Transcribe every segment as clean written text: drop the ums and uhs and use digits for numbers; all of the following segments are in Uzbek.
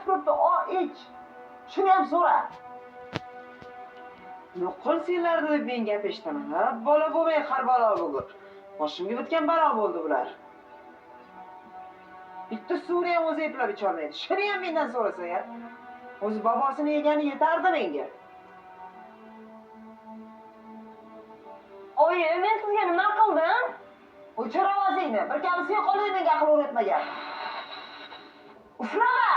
tupuribdi, o ich. Shuni ham so'ra. Nuqul senlarni deb men gap eshitaman. Ha, bola bo'lmay har balo bugun. Boshimga bitgan balo bo'ldi bular. Bitta suvni ham o'zi eplab icholmaydi. Shuni ham mendan so'rasa ya. O'zi bobosini yegani yetardi menga. Oyi, men sizga nima qildim? O'chir ovozingni. Bir kamisi yo'q qo'lingni menga aql o'rgatmagan. Uflama!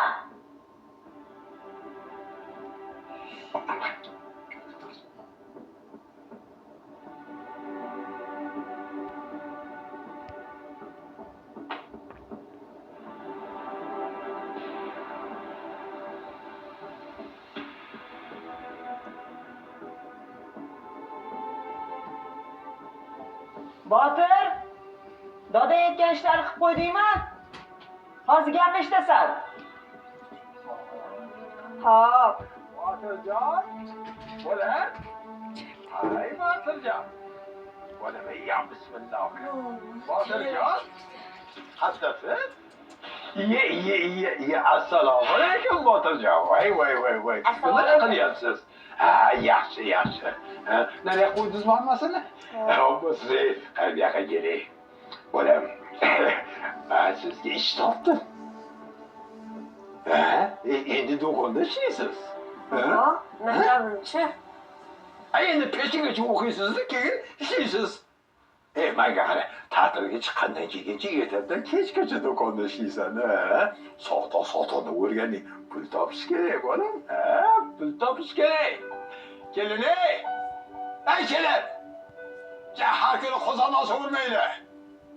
Botir, doda aytgan ishlarni qilib qo'ydingmi? Hozir gap eshitasan. Hop. Botirjon, bola. Ay Botirjon. Bola, ya bismillah. Botirjon. Qaddasiz? Iye, iye, iye, iye. Assalomu alaykum Botirjon. Voy, voy, voy, voy. Assalomu Nima alaykum. qilyapsiz? Ha, yaxshi, yaxshi. Ha, nereye qo'ydingiz hammasini? Ha, bu siz bu yoqqa keling. Bolam, ha, sizga ish topdim. Ha, endi do'konda ishlaysiz. Ha? Maktabimchi. Ha, endi peshingacha o'qiysiz, keyin ishlaysiz. E, manga qara, ta'tilga chiqqandan keyinchi ertadan kechgacha do'konda ishlaysan, ha? Savdo sotuvni o'rganing. Pul topish kerak, bolam. Ha, pul topish kerak. Kelin ey! Ey kelin! Ja har kuni qozon osavermanglar.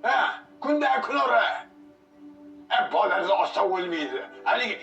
Ha, kunda kun ora. E, bolalar ochdan o'lmaydi. Haligi